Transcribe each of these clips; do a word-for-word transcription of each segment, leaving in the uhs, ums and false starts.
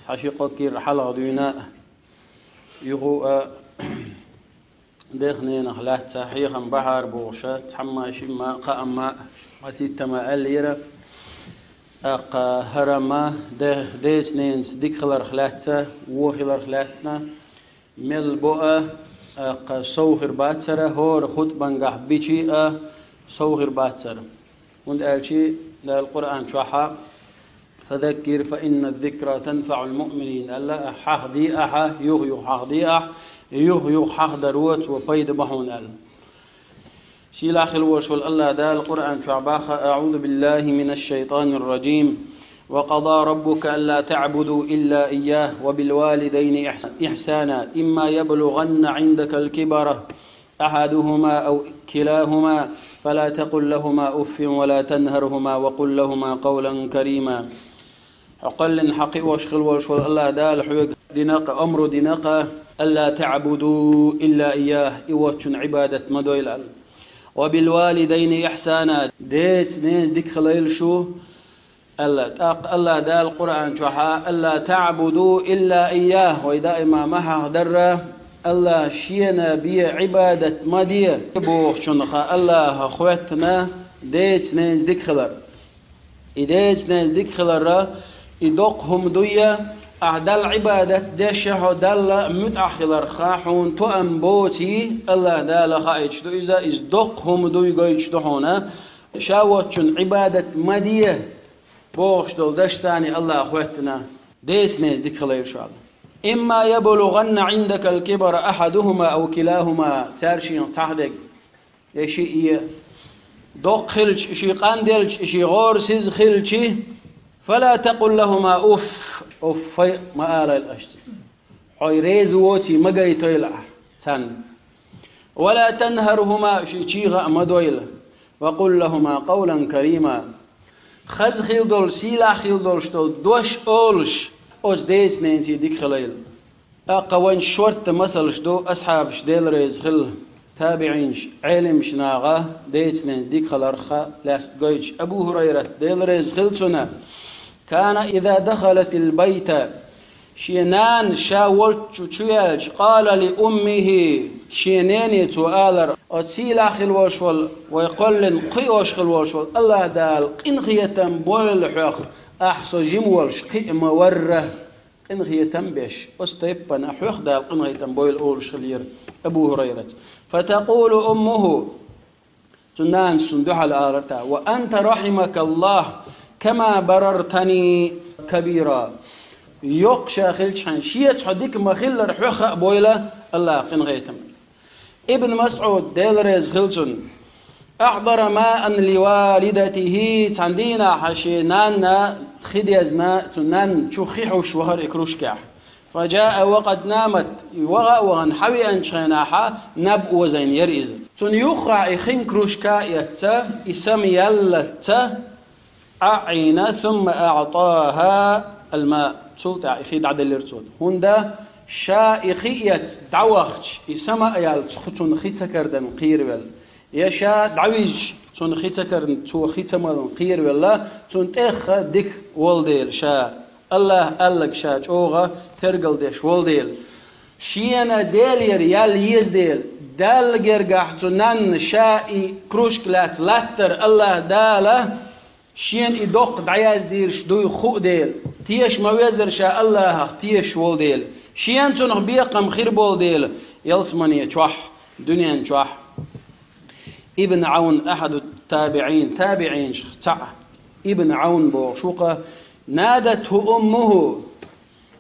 Хьаши-кхо кир хьалха дуьйна а, юха а дех-ненах лаьцна хьехам бахьара бохуш, цхьамма, шимма, кхаамма, маситтамма аьллера. ТӀаккха хӀарамма, де-, деца-ненца дика хиларх лаьцна, вон хиларх лаьцна, мел бо а, тӀаккха сов хир бацара, хӀора хутбангахь бича а сов хир бацара. ХӀунда аьлча Дала Къуръан чохь: «فذكر فإن الذكرى تنفع المؤمنين», аьлла, хьахде ахьа, юх-юха хьахде ахьа, юх-юха хьахдаро цо пайда бо хьуна аьлла. Сийлахь хила волуш волу АллахӀ Дала Къуръан чохь боху: «أعوذ بالله من الشيطان الرجيم. وقضى ربك ألا تعبدوا إلا إياه وبالوالدين إحس-، إحسانا إما يبلغن عندك الكبر أحدهما أو كلاهما فلا تقل لهما أف ولا تنهرهما وقل لهما قولا كريما». Хьо кхоьллина хьан кхиош хила волуш волу АллахӀ Дала хьоьга дина-кх, омра дина-кх: «ألا تعبدوا إلا إياه», и воцчунна Ӏибадат ма дойла аьлла. «وبالوالدين إحسانا», деца-ненца дика хилайла шу аьлла. ТӀаккха АллахӀ Дала Къуръан чохь: «ألا تعبدوا إلا إياه», вай даима ма хьахдарра, АллахӀ шена бен Ӏибадат ма де бохучунах АллахӀа хоьттина деца-ненца дика хилар. И деца-ненца дика хиларра, и доккха хӀума дуй, ахьа Далла Ӏибадат деш а хьо Далла муьтӀахь хиларх хьуна тоам боций, АллахӀ Дала хаийтуш ду иза, иза доккха хӀума дуй гойтуш ду хьуна, ша воцчунна Ӏибадат ма де бохуш долу дашца АллахӀа хоьттина деца-ненца дика хилайла шу аьлла. «إما يبلغن عندك الكبر أحدهما أو كلاهما», цаьршинах цхьаъ дерг, я шиъ, я доккха хилча, и шиъ къанделча, и шиъ гӀорасиз хилча, «فلا تقل لهما أف», уффай ма алайла аша цаьрга. Хьо реза воций ма гайтойла ахь царна. «ولا تنهرهما», шиъ чӀогӀа а ма дойла. «وقل لهما قولا كريما». Хаза хила долу, сийлахь хила долуш долу дош олуш, оцу деца-ненаций дика хилайла. ТӀаккха вайн шортта масалш ду, асхьабаш, Дела реза хила, табиӀинаш, Ӏелимаш наха деца-ненца дика хиларх лаьцна гойтуш. Абу ХӀурайрат, Дела реза хила цунна: «كان إذا دخلت البيت», шен нана ша волчу чу яьлча, «قال لأمه», шен нене цо алар: «Оцу сийлахь хила волуш волу, вай кхоьллина кхиош хила волуш волу АллахӀ Дала къинхетам бойла хьох, ахь со жима волуш кхиа ма варра». Къинхетам беш, оцу тайпана хьох Дала къинхетам бойла олуш хилира Абу ХӀурайрас. «فتقول أمه», цу нанас цунна дуьхьал алар тӀаккха: «وأنت رحمك الله كما بررتني كبيرا». Йоккха ша хилча хьайн, шеца хьо дика ма-хиллара, хьох а бойла АллахӀа къинхетам. Ибн МасӀуд, Дела реза хила цунна: «أحضر ماء لوالدته», цхьана дийнахь шен нанна хи дезна, цу нанна чу хи хьуш вахара и кружкехь. «فجاء وقد نامت», и ваха а вахана, хьан веанчу хенахь наб озийна яра иза. Цунна юххехь и хин кружка а эцна, и сама яллалц ӀаӀийна, «ثم أعطاها الماء», цул тӀаьхьа и хи дӀаделлира цо. ХӀунда ша и хи эцна дӀавахча, и сама а яьлла, цу-, цунна хи ца кардан кхеравелла. Я ша дӀавижча, цунна хи ца кардан, цо хи ца малдан кхеравелла, цунна тӀех дика волу дела ша, АллахӀа аьлларг ша чӀогӀа тергал деш волу дела. Шена Делера ял еза дела, Далла гергахь цу нанна ша и кружка лаьцна латтар АллахӀа Дала шена и доккха дӀаяздийраш дуй хуу дела, теша ма-веззара ша АллахӀах тешаш волу дела, шена цунах бекхам хир болу дела, ялсамане чохь, дуьнен чохь. Ибн Ӏавн, ахьаду табиӀин, табиӀинчух цхьаъ, Ибн Ӏавн бохуш ву-кха: «نادته أمه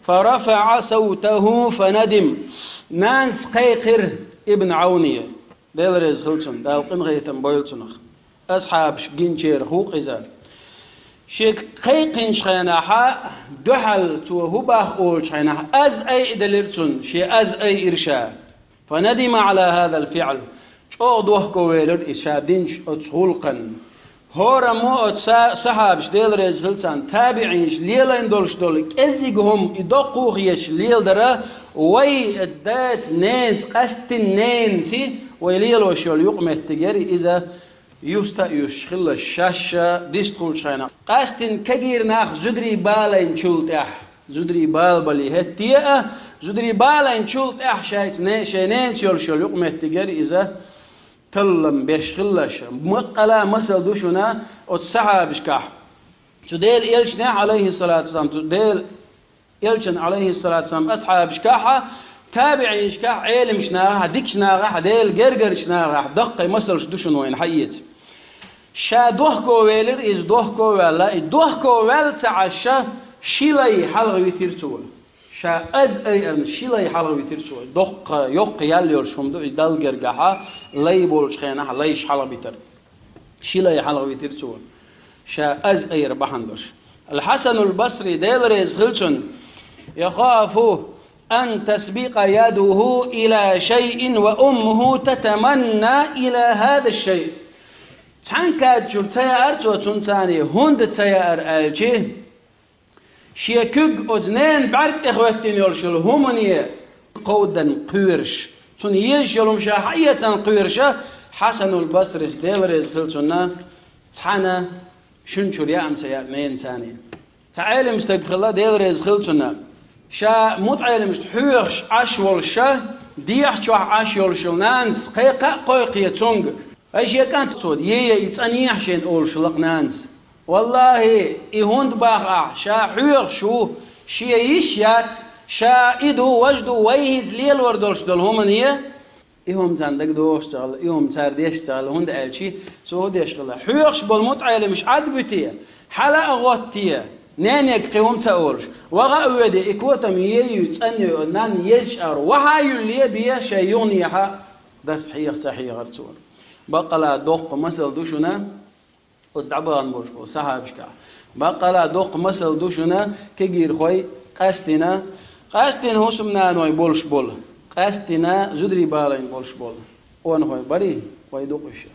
فرفع صوته فندم». Нанас кхайкхира Ибн Ӏавне, Дела реза хила цунна, Дала къинхетам бойла цунах. Асхьабаш гинчерах ву-кх иза. Шега кхайкхинчу хенахь, дуьхьал цо хӀун боху олучу хенахь, аз айаделира цунна, шен аз айира ша. «فندم على هذا الفعل». ЧӀогӀа дохковелира иза ша динчу оцу гӀуллакхана. ХӀораммо оцу са-, сахьабаш, Дела реза хила царна, табиӀинаш лелайн долуш долу кӀеззиг хӀума и доккхо хеташ леладара, вай, оцу даца, ненаца, къаьсттина ненаца вай лелош йолу юкъаметтиг яра иза, юста а юсташ хилла шаьш дистхуьлучу хенахь. Къаьсттина кегийра нах зударий балайначул тӀаьхьа. Зударий бала бале хӀетте а, зударий балайначул тӀаьхьа шайца не-, шайн ненца йолуш йолу юкъаметтигера иза таллам беш хилалаш. Баккъала масал ду шуна оцу сахьабашкахь. Цу Делан Элчанехь, алейхиссалату вассалам, цу Делан Элчан, алейхиссалату вассалам, асхьабашкахь, табиӀинашкахь, Ӏеламчу нахахь, дикачу нахахь, Делан гергарчу нахахь даккхий масалш ду шуна вайна хьаэца. Ша дохко велира, иза дохко ваьлла, и дохко ваьлла ца Ӏаш, ши лай хьалха витира цо. Ша аз айарна ши лай хьалха витира цо. Доккха, йоккха ял йолуш хӀума ду иза Далла гергахь, лай болчу хенахь лайш хьалха битар. Ши лай хьалха витира цо. Ша аз айар бахьана долуш. Ал-Хьасанул Басри, Дела реза хила цунна: «Яхафу ан тасбикъа ядуху ила шайъин ва уммуху татаманна ила хӀаза шай». Цхьаьнакхаччуьра ца яара цо цунна царний, хӀунда ца яара аьлчи, шен куьг оцу ненан бӀаьрг тӀе хӀоьттина йолуш йолу хӀумане кховдан кхоьруш, цунна езаш йолу хӀума ша хьаэцан кхоьруш, Хьасанул Басрис, Дела реза хила цунна, цхьана шуьнчуьра яам ца яра ненан царний. Цхьа Ӏелам стаг хилла, Дела реза хила цунна. Ша мутаӀеламашна хьоьхуш Ӏаш волуш, дехьа чохь Ӏаш йолуш йолу нанас кхайкха а кхойкхе цуьнга. Ай шен кӀант цо, е-е, и цӀанъехьа шена олуш лакха нанас. Валлахи, и хӀунда баха ахь, ша хьоьхуш ву, шен йиш яц, ша и ду, важа ду, вай хӀинца лелор долуш долу хӀумане, и хӀума царна дагадогӀуш ца хилла, и хӀума цара деш ца хилла, хӀунда аьлчи, цо хӀун деш хилла. Хьоьхуш болу мутаӀеламаш Ӏад буьте, хьала а гӀоттае, ненега кхин хӀума ца олуш, ваха а воьде, и котам е ю, цӀанъе, нанна еза чӀагӀо, ваха а юьлле бе шайн юханехьа, дарс хьеха ца хьехара цо. Баккъала доккха масал ду шуна оцу дӀабахана болуш болу сахьабашкахь. Баккъала доккха масал ду шуна кегийрхой, къаьстина, къаьстина хӀусамнаной болуш болу, къаьстина зударий балайн болуш болу къонахой барий, вай дукъ уьш.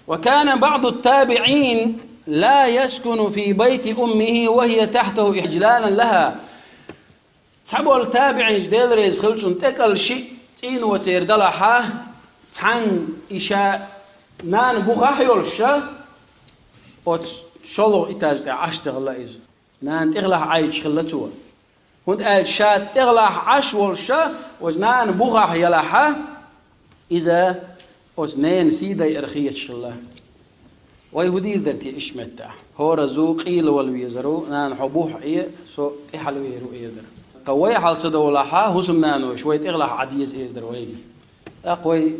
وكان بعض التابعين لا يسكن في بيت أمه وهي تحته إجلالا لها. Цхьаболу табиӀинаш, Дела реза хила цунна, тӀекӀал шиъ цӀийно церан далахьа, цхьаьна и ша нана бухахь йолуш ша, оцу шолгӀа этаж тӀехь Ӏаш ца хилла иза. Нана тӀехлахь Ӏайча хилла цо. ХӀунда аьлча ша тӀехлахь Ӏаш волуш ша, оцу нана бухахь ялахьа, иза оцу ненан сий дайар хеташ хилла. Вай хӀун дийр дара те иштта меттехь? ХӀоразза къийла вала везар ву, нана, хьо бухахь Ӏе, со тӀехьа вер ву эр дара. Ткъа вай хьал ца довлахьа, хӀусамнанойша вай тӀехлахь Ӏа деза эр дара вайга. ТӀаккха вай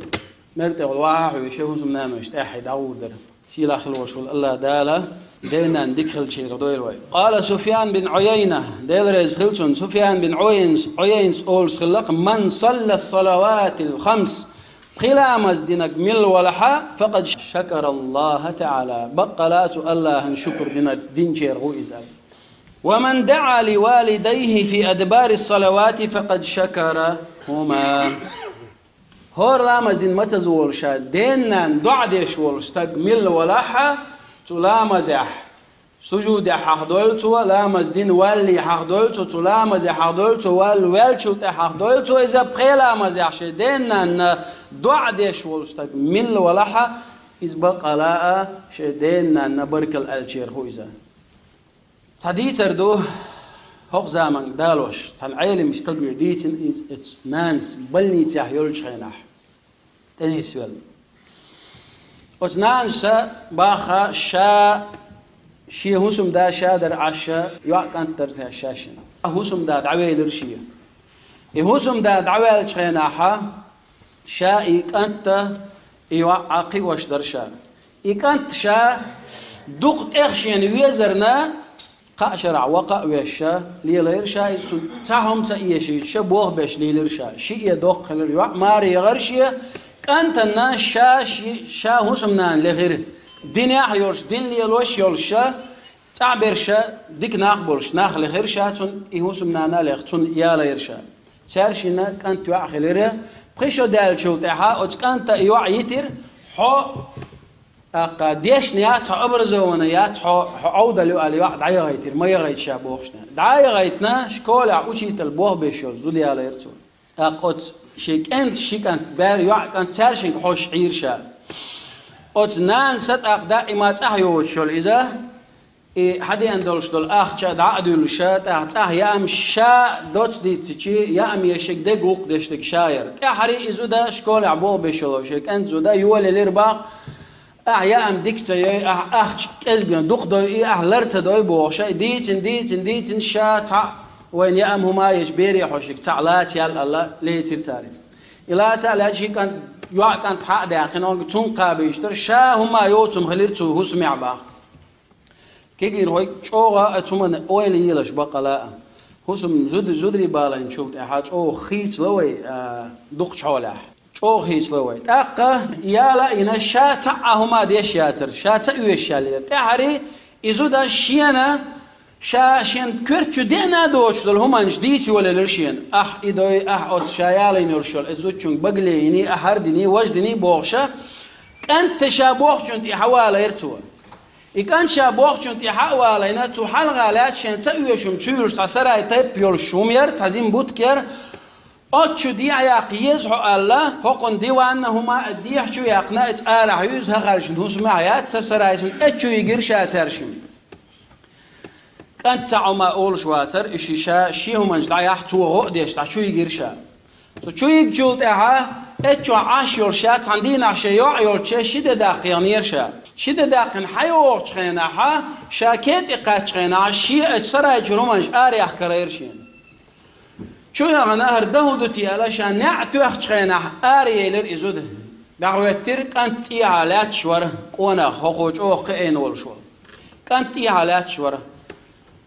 мер тӀехула вахьа а хьоьжуш, хӀусамнанойша тӀаьххье дӀагӀур дара. Сийлахь хила волуш волу АллахӀ Дала ден-нана дика хилчерах дойла вай. Къала Суфьян бин Ӏуяйна, Дела реза хила цунна, Суфьян бин Ӏуяйнас, Ӏуяйнас олуш хилла-кх: «Ман салла салаватил хамс», пхи ламаз динарг милла валахьа, «факъад шакара Аллаха таӀала», баккъала цу АллахӀан шукур динарг динчерах ву иза. «Ва ман даӀа ли валидайхи фи адбари салавати, факъад шакарахума». ХӀора ламаз дина мацаза волуша ден-нанна доӀа деш волу стаг милла валахьа, цу ламазехь сужудехь хьахдойла цо, ламаз дина валлий хьахдойла цо, цу ламазехь хьахдойла цо, валла ваьллачул тӀаьхьа хьахдойла цо, иза пхе ламазехь шен ден-нанна доӀа деш волу стаг милла валахьа, иза баккъала а шен ден-нанна баркалла аьллачерах ву иза. Цхьа дийцар ду, хӀокху заманга далош, цхьана Ӏелам стага дийцина иза, оцу нанас больницехь йолчу хенахь, тӀенисвелла. Оцу нанас баха ша, шен хӀусамда ша дара Ӏаш, йоӀ кӀант дара шаьшшинна. ХӀусамда дӀавелира шен. И хӀусамда дӀаваьллачу хенахьа, ша и кӀант а, и йоӀ а кхиош дара ша. И кӀант ша дукха тӀех шена везарна, кхаа шарахь вакха а веш ша, лелайра ша иза, цунна цхьа хӀума ца эшийча, ша болх беш лелира ша. Шиъ а доккха хилира, йоӀ маре яхара шен, кӀантана ша ши-, ша хӀусамнана лехира. Динехь а йолуш, дин лелош а йолуш ша, цӀахь берш а дика нах а болуш, нах лехира ша цунна, и хӀусамнана а леха, цунна ялайра ша. Цаьршинна кӀант, йоӀ а хилира. Пхи шо даьллачул тӀаьхьа оцу кӀанта и йоӀ йитира: «Хьо, тӀаккха, дешна яц, хьо образованный яц, хьо, хьо Ӏовдал ю», аьлла, йоӀ дӀаяхийтира, ма яхийта ша бохуш. ДӀа а яхийтина, школехь учитель болх беш йолу зуда ялайра цо. ТӀаккха оцу шен кӀентан ши кӀант, бер, йоӀ кӀант, цаьршинга хьожуш Ӏийра ша. Оцу нанас тӀаккха даима цӀахь йоцуш йолу иза, И хьадеана долуш долу ахча дӀа а дуьллуш, тӀаккха цӀахь яам ша доцца дийцичи, яам ешиг дегӀ гӀуллакх деш дерг ша яра. ТӀаьхьарий и зуда школехь болх беш йолу шен кӀант зуда йолаелира бах, ахь яам дика ца йой, ахь ахча кӀезга дукха дой, и ахь лар ца дой бохуш, и дийцина, дийцина, дийцина, ша цхьаъ вайна яам хӀума еш бере хьошиг цхьаъ лаца ял аьлла, лецира цара. И лаца а лаьцна ши кӀант, йоӀ кӀант хьа а даьккхина, цунна кхаба йиш дара, ша хӀума йоцург хилира цу хӀусамехь бах. Кегийрхой чӀогӀа а цу хӀуманна ойла елаш бакъала а. ХӀусам зуд-, зударий балайначул тӀаьхьа чӀогӀа хийцало вай, а, дукхачу хьолехь. ЧӀогӀа хийцало вай. ТӀаккха яла а йина, ша цхьаъ а хӀума деш яцара, ша ца оьшуш яьллера. ТӀаьхьарий и зуда шена, ша шен коьрта чу деана а доцуш долу хӀуманаш дийца йолаелира шена. Ахь и дой, ахь оцу ша ялийна йолуш йолу, и зудчуьнга багале йиний, ахь хӀара диний, важа диний бохуша, кӀанта ша бохучунна тӀе хьавалайра цо. И кӀант ша бохучунна тӀе хьа а валийна, цу хьалха лаьцна шен ца оьшуш чу юьллуш цхьа сарай тайпа йолуш хӀума яра, цхьа зим бутка яра. Оцу чу дехьа яккха еза хьо аьлла, хӀокхунна диванна хӀума а дехьа чу яьккхина, и цӀарахь юьза хӀокхаршна хӀусамехь яц, ца сарайсна, эцу чу йигира ша цаьршимма. КӀант цхьа хӀума олуш вацара, и ши ша шен хӀуманаш дӀаяхьа, цо гӀо а деш, дӀа чу йигира ша. Цу чу йигчул тӀаьхьа, эццахь Ӏаш йолуш ша цхьана дийнахь шен йоӀ йолчу ши де даккха яхнера ша. Ши де даьккхина хьайогӀучу хенахьа, ша кеда тӀе кхаьччу хенахьа, шен оцу сарай чуьра хӀуманаш араяхка карийра шена. Чу яхана, хӀара дан хӀун ду те аьлла, ша неӀ тоьхначу хенахь араелира и зуда. ДӀахӀоьттира, кӀант тӀехьа лаьтташ вара, къонах, хӀокхо чӀогӀа кхиийна волуш вара. КӀант тӀехьа лаьтташ вара.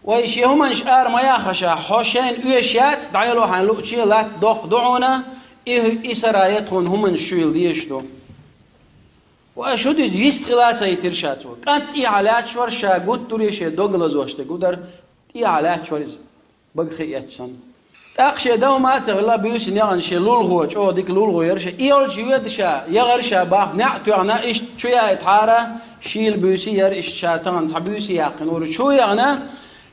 Вай, шен хӀуманаш ара ма яххаша, хьо шайна оьшуш яц, дӀаяло хьайна луъучу латта доккха ду хьуна, и, и сарай тхуна хӀуманаш чу йила дезаш ду. Ва аша хӀун диза, вист хила а ца йитира ша цо. КӀант тӀехьа лаьтташ вара, ша гуттаре шен дог лазош дерг гу дара, тӀехьа лаьтташ вара иза, бага хи эцча санна. ТӀаккха шен дан хӀума а ца хилла, буьйсанна яхана шен лулахо, чӀогӀа дика лулахо яра шен, и йолчу йоьду ша, яхара ша бах, неӀ тоьхна, иштта чу яйтахьара, шийла буьйса яра, иштта ша тахана цхьа буьйса яьккхина вара, чу яхана,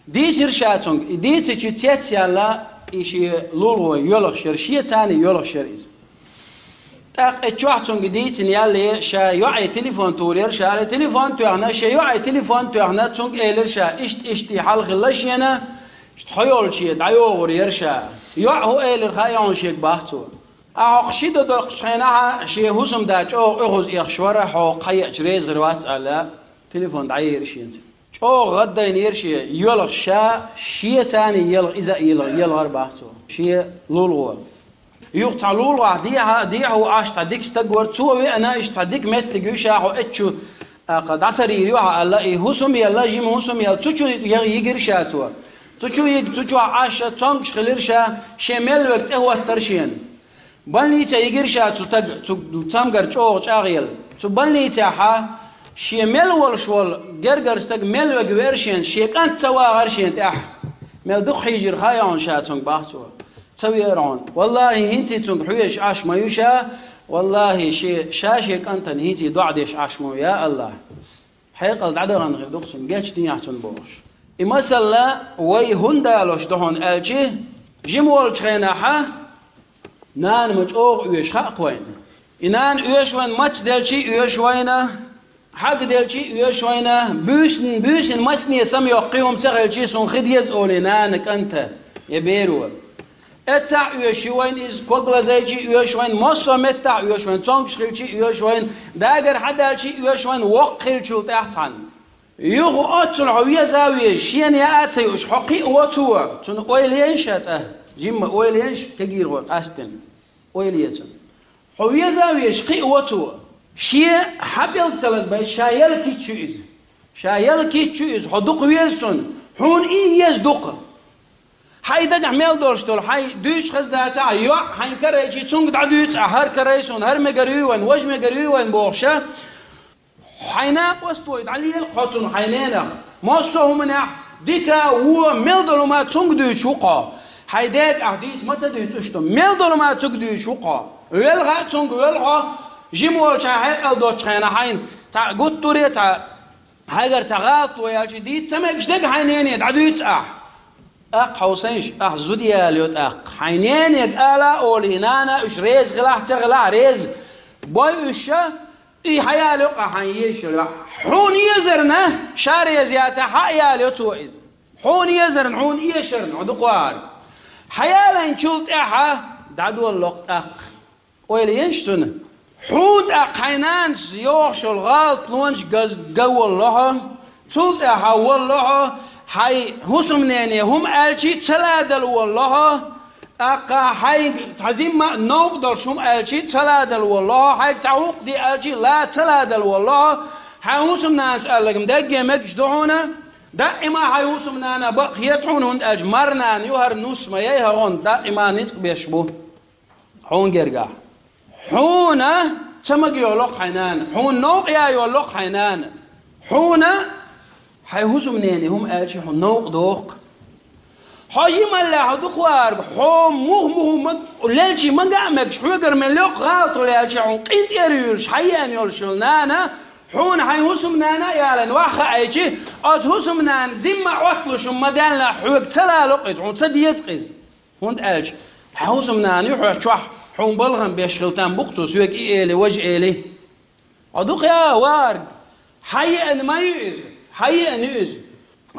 дийцира ша цуьнга, и дийцичи цец яьлла, и шен лулахо йоьлхуш яра, шен царний йоьлхуш яра иза. ТӀаккха и чохь цуьнга дийцина яьлле, ша йоӀе телефон тухур яра ша, аьлла, телефон тоьхна, шен йоӀе телефон тоьхна, цуьнга элира ша, иштта-иштта хьал хилла шена, иштта хьо йолче дӀайогӀур яра ша. ЙоӀ хӀун элира хаьий хьуна шега бах цо. Ахьа хӀокху ши де доккхучу хенахьа шен хӀусамда чӀогӀа оьгӀаз эхаш вара, хьо кхаеача реза хир вац аьлла, телефон дӀаейира шена. ЧӀогӀа гӀаддайнера шен, йоьлхуш ша, шен царний елха, иза а елха, елхар бах цо, шен лулахо. Юха цхьа лулахо дехьа, дехьа ву Ӏаш цхьа дика стаг вара, цо веана, иштта цхьа дика меттиг ю ша, хьо эцчу, а, кха, дӀатарийр ю хьо аьлла, и хӀусам елла, жима хӀусам елла, цу чу я-, йигира ша цо. Цу чу йига, цу чохь Ӏаш ша, цомгуш хилира ша, шен мел верг тӀехӀоттара шена. Больнице йигира ша цу таг-, цу цамгар чӀогӀа чӀагӀъелла. Цу больницехьа шен мел волуш волу гергара стаг мел вега веара шена, шен кӀант ца вагӀара шена тӀехь. Мел дукха хьийжира хаьий хьуна ша цуьнга бах цо. Ца веара хьуна. Валлахи, хӀинций цуьнга хьоьжуш Ӏаш ма ю ша, валлахи, шен, ша шен кӀантана хӀинций доӀа деш Ӏаш ма ву, я АллахӀ. Хьекъал дӀадахана хир ду-кх цунна, гечдин ахь цунна бохуш. И масала вай хӀунда далош ду хьуна аьлчи, жима волчу хенахьа, нана ма чӀогӀа оьшу хаьа-кх вайна. И нана оьшу вайна, маца делчи оьшу вайна, хьагделчи оьшу вайна, буьйсин, буьйсин масане самайоккху хӀума ца хилчи, суна хи деза олий нана кӀанта я беро. Эццахь оьшу вайна иза, ког лазайчи оьшу вайна, массо а меттахь оьшу вайна, цомгуш хилчи оьшу вайна, дагар хьадаьлчи оьшу вайна, воккха хилчул тӀаьхьа цхьаьна. Юха оццул хьо веза а веза, шена яа а ца юуш, хьо кхиаво цо, цунна ойла еш а цӀа, жимма ойла еш, кегийрхой къастина. Ойла е цунна. Хьо веза а веза, кхиаво цо. Шен хьан пӀелг ца лазабай, ша яла кийча ю иза. Ша яла кийча ю иза, хьо дукха веза цунна, хьуна и еза дукха. Хьайн дагахь мел долуш долу, хьайн дуьйцуш хаза дацахь, йоӀ хьайна карайчи, цунга дӀадуьйцу ахь, хӀара карай суна, хӀара мегар юй вайн, важа мегар юй вайн бохуша. Хьайн накъост вой, дӀалела хьо цунна хьайн ненах. Массо а хӀуманехь, дика, вон, мел долу хӀума цунга дуьйцуш ву-кх хьо. Хьайн дега ахь дийца ма ца дуьйцу иштта, мел долу хӀума цунга дуьйцуш ву-кх хьо. Велха а цунга велхьо, жима волчохь хьекъал доцучу хенахь хьайна цхьа гуттаре а цхьа Хьайгара цхьа гӀалат ву аьлчи, дийца ца мегаш дерг хьайн нене дӀадуьйцу ахь. ТӀаккха хьо, сайнаш, ахь зуда яла йо тӀаккха. Хьайн ненега ала а олий, нана уьш реза хилахь а, ца хилахь а реза. Бой уьш ша, И хьаялайо-кх хьайна езаш йолу йоӀ. Хьуна езарна, ша реза яцахь, хьа а ялайо цо иза. Хьуна езарна, хьуна эшарна, хьо дукха вахарг. Хьаялайначул тӀаьхьа дӀадолало-кх тӀаккха. Ойла еш цунна. Хьуна тӀаккха хьайн нанас йохуш йолу гӀалатлонаш ган, ган волало хьо. Цул тӀаьхьа волало хьо, хьайн хӀусамнене хӀума аьлча а ца ладала волало хьо. ТӀаккха хьайга цхьа зимма а новкъа долуш хӀума аьлча а ца ладала волало хьо, хьайга цхьа гӀуллакх де аьлча а ла ца ладала волало хьо. Хьайн хӀусамнанас аьлларг-м дерриге мегаш ду хьуна. Даима хьайн хӀусамнана бакъ хета хьуна, хӀунда аьлча марнана ю хӀара, нус ма яй хӀокхуьнан, даима ницкъ беш бу хьуна гергахь. Хьуна ца магайолало-кх хьайн нана, хьуна новкъа яйолало-кх хьайн нана. Хьуна хьайн хӀусамнене хӀума аьлча а хьуна новкъа доху-кх. Хьо жималлехь хьо дукха вахарг, хьо муха-муха ма-, лелчий ма ган а мегаш, хьоьгара мел йоккха гӀалат лаьлча а хьуна къинтӀера юьйлуш, хьаеана йолуш йолу нана, хьуна хьайн хӀусамнана а ялийна ваха хаийча, оцу хӀусамнанан зимма а Ӏотталуш хӀума ма-даьллинехь, хьоьга ца лало-кх иза, хьуна ца деза-кх иза. ХӀунда аьлча хьан хӀусамнана ю хьох чохь, хьуна балхам беш хила там бу-кх цо, соьга и эли, важа эли. Хьо дукха вахарг, хьан еана ма ю иза, хьан еана ю иза.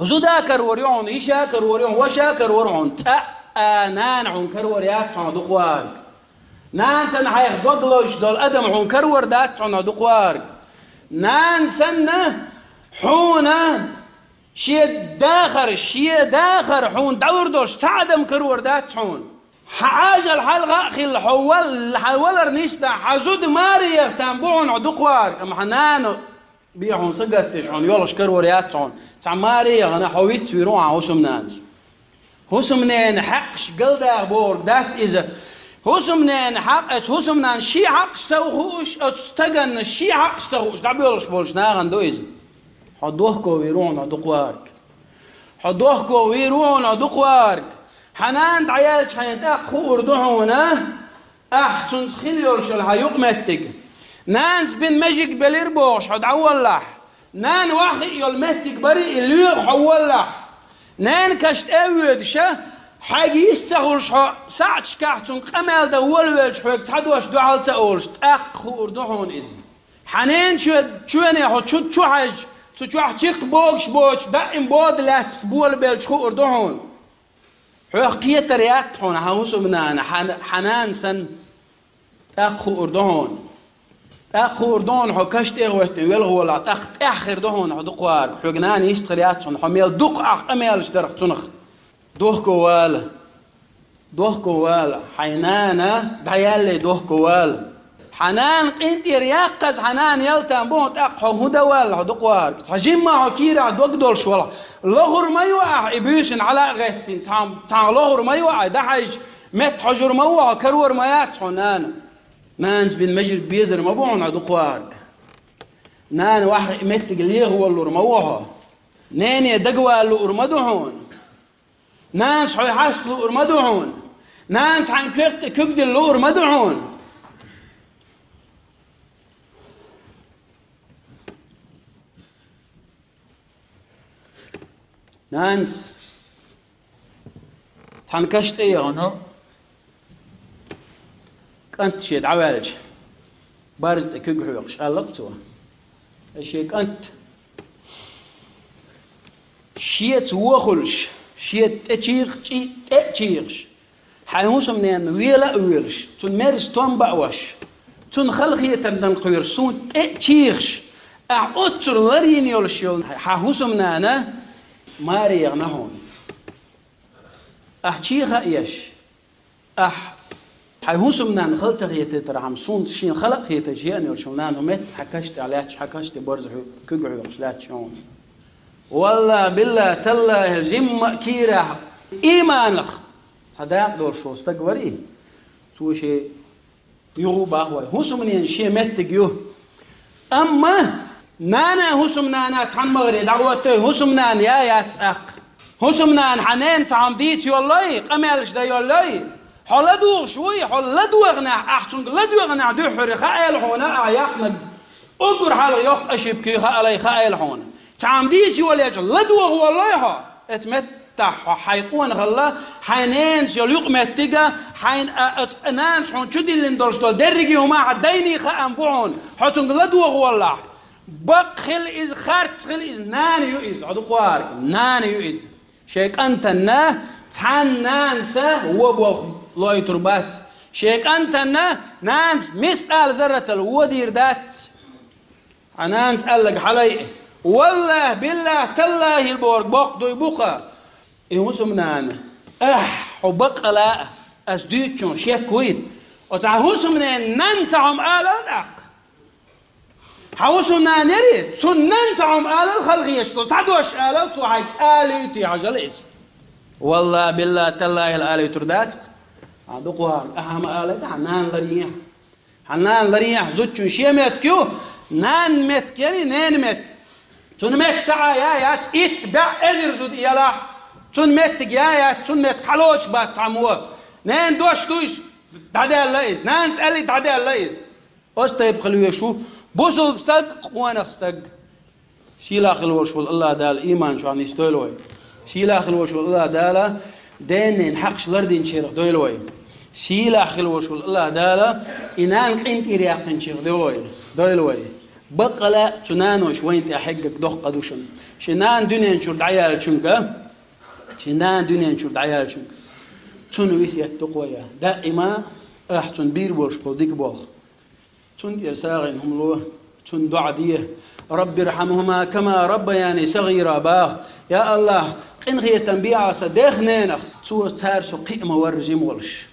Зуда карор ю хьуна, йиша карор ю хьуна, ваша карор ю хьуна, цкъа а нана хьуна карор яц хьуна, хьо дукха вахарг. Нана санна хьайх дог лозуш долу адам хьуна карор дац хьуна, хьо дукха вахарг. Нана санна хьуна шен дахар, шен дахар хьуна дӀалур долуш цхьа адам карор дац хьуна. Хьан Ӏажал хьалха а хилла, хьо вал-, хьан валар нисдахь, хьан зуда маре яха там бу хьуна, хьо дукха вахарг, амма хьан нана бен хьуна сагатдеш хьуна йолуш карор яц хьуна. Цхьа маре яхана хьо вицвийр ву хьан хӀусамнанас. ХӀусамненан хьакъаш галдаха бохург дац иза. ХӀусамненан хьакъ, оцу хӀусамнанна шен хьакъаш ца хууш, оцу стаганна шен хьакъаш ца хууш дӀабоьлхуш болчу нахана ду иза. Хьо дохко вийр ву хьуна, хьо дукха вахарг. Хьо дохко вийр ву хьуна, хьо дукха вахарг. Хьан нана дӀаяьлча хьайна тӀаккха хуур ду хьуна, ахь цуьнца хила йолуш йолу хьан юкъаметтиг. Нанас бина межиг белира бохуш хьо дӀаволлахь, нана ваха хиъна йолу меттиг бара и лоьху хьо воллахь. Ненан каш тӀе а воьдуш, хьайга йист ца хуьлуш хьо саьӀаташкахь цуьнга къамел дан волавелча, хьоьга цхьа дош дуьхьал ца олуш, тӀаккха хуур ду хьуна иза. Хьан ненан чоь-, чоьне хьо чу-, чу хьаьжча, цу чохь чекх богуш боцуш, даим бода лаьцна болабелча хуур ду хьуна. Хьох кхетар яц хьуна хьан хӀусамнана, хьан, хьан нана санна. ТӀаккха хуур ду хьуна. ТӀаккха хуур ду хьуна, хьо каш тӀе а гӀоьттина велха волахь, тӀаккха тӀаьхьа хир ду хьуна хьо дукха вахарг. Хьоьга нана йист хир яц хьуна, хьо мел дукха ахь къамелаш дарх цунах. Дохко вала. Дохко вала. Хьайн нана дӀаяьллий дохко вала. Хьан нана къинтӀера яккхаза хьан нана ял там бу хьуна, тӀаккха хьо хӀун дан валла хьо дукха вахарг? Цхьа жимма хьо кийрахь дог долуш валахь, лохур ма ю ахь и буьйсанна хьала а гӀеттина, цхьа-, цхьа лохур ма ю ахь, и дӀахьаьжча, метта хьожур ма ву хьо, карор ма яц хьо нана. Нанас бина межиг безар ма бу хьуна хьо дукха вахарг. Нана ваха хиъна меттиг леха воллур ма ву хьо. Нене дагавала луур ма ду хьуна. Нанас хьо хьаста луур ма ду хьуна. Нанас хьайн коьрта тӀе куьг дилла луур ма ду хьуна. Нанас цхьана каш тӀе яхана кӀант шен дӀаваьлча, барза тӀе куьг хьоькхуш, аьлла-кх цо: «Ай шен кӀант, шеца вон хуьлуш, шен тӀе чийгӀа чӀи-, тӀе а чийгӀаш, хьайн хӀусамненна вела а воьлуш, цунна мерза стом баош, цунна халахетар дан кхоьруш, суна тӀе а чийгӀаш, ахь оццура ларйина йолуш йолу хьан хӀусамнана маре яхана хьуна. Ахь чийгӀа а еш, ахь хьайн хӀусамнанна хала ца хетийтархьама, суна шена хала а хеташ еана йолчу нана метта хьан каш тӀехь лаьтташ, хьан каш тӀе барза хьоь-, куьг хьоькхуш лаьтташ хьуна. Валла, билла, таллахӀи, жимма а кийрахь, ийманах цхьа дакъа долуш волу стаг вара и. Цо шен юха а боху вай, хӀусамненан шен меттиг ю. Амма нана хӀусамнана цхьана магӀаре дӀагӀоттуй, хӀусамнана я яц тӀаккха. ХӀусамнана хьан ненан цхьа хӀума дийца йоллой, къамелаш дан йоллой? Хьо ладугӀуш вуй, хьо ладоьгӀнехь, ахь цуьнга ладоьгӀнехь дуьххьара хаийла хьуна, ахь яьккхинарг уггар хьалха йоккха ошибка ю хаалай хаийла хьуна. Цхьа хӀума дийца йолаелча ладоьгӀу воллой хьо? Эца мет-, Тахьа хьайн къонахалла, хьайн ненас йолу юкъаметтига, хьайн а, а, нанас хьуна чу диллина долуш долу дерриге хӀума хьан дайний хаам бу хьуна, хьо цуьнга ладогӀа воллахь. Бакъ хила иза, харц хила иза, нана ю иза, хьо дукха вахарг, нана ю иза. Шайн кӀантанна цхьанна нанаса вон болх лойтур бац. Шайн кӀантанна нанас мисдала зарратал вон дийр дац. Хьан нанас аьлларг хьалайа. Валлахь, биллахь, таллахь, хӀил борг боккха дуй бу-кха. И хӀусамнана, ахь, хьо баккъала а, ас дуьйцучуьнга шек вуй? Оцу хьан хӀусамненан нанна цхьа хӀума алал тӀаккха? Хьан хӀусамнана яри, цунна нанна цхьа хӀума алал хала хеташ долу, цхьа дош алал, цо хьайга алуьйтий хьажал иза. Валлахь, биллахь, таллахь, хӀила алуьйтур дац-кх. Хьан дукха вахарг, ахьа ма алайта, хьан нана ларъехьа. Хьан нана ларъехьа, зудчун шен меттиг ю, нанна меттиг яри, ненан меттиг. Цунна меттиг ца Ӏа я яц, итт бӀе эзар зуда елахь, цунна меттиг я яц, цунна меттиг хьалоцуш бац цхьаммо. Ненан дош ду иза, дӀадаьлла иза, нанас аьллий, дӀадаьлла иза. Оцу тайпа хила везаш ву бусулба стаг, къонах стаг. Сийлахь хила волуш волу АллахӀ Дала иман чохь нисдойла вай. Сийлахь хила волуш волу АллахӀ Дала деннийн хьакъаш лардинчарах дойла вай. Сийлахь хила волуш волу АллахӀ Дала и нана къинтӀера яьккхинчарах дойла вай. Дойла вай. Баккъала а цу наноша вайна тӀехь хьегнарг доккха къа ду шуна. Шен нана дуьнен чуьра дӀаяьллачуьнга, шен нана дуьнен чуьра дӀаяьллачуьнга цунна весет ду-кх вай. Даима ахь цунна бийр болуш болу дика болх. Цунна тӀера сагӀина хӀума ло, цунна доӀа де. «РаббирхьамхӀума кама раббаяни сагӀира», – баха. Я АллахӀ, къинхетам бе Ӏа сан дех-ненах, цо цара со кхиа ма-варра жима волуш.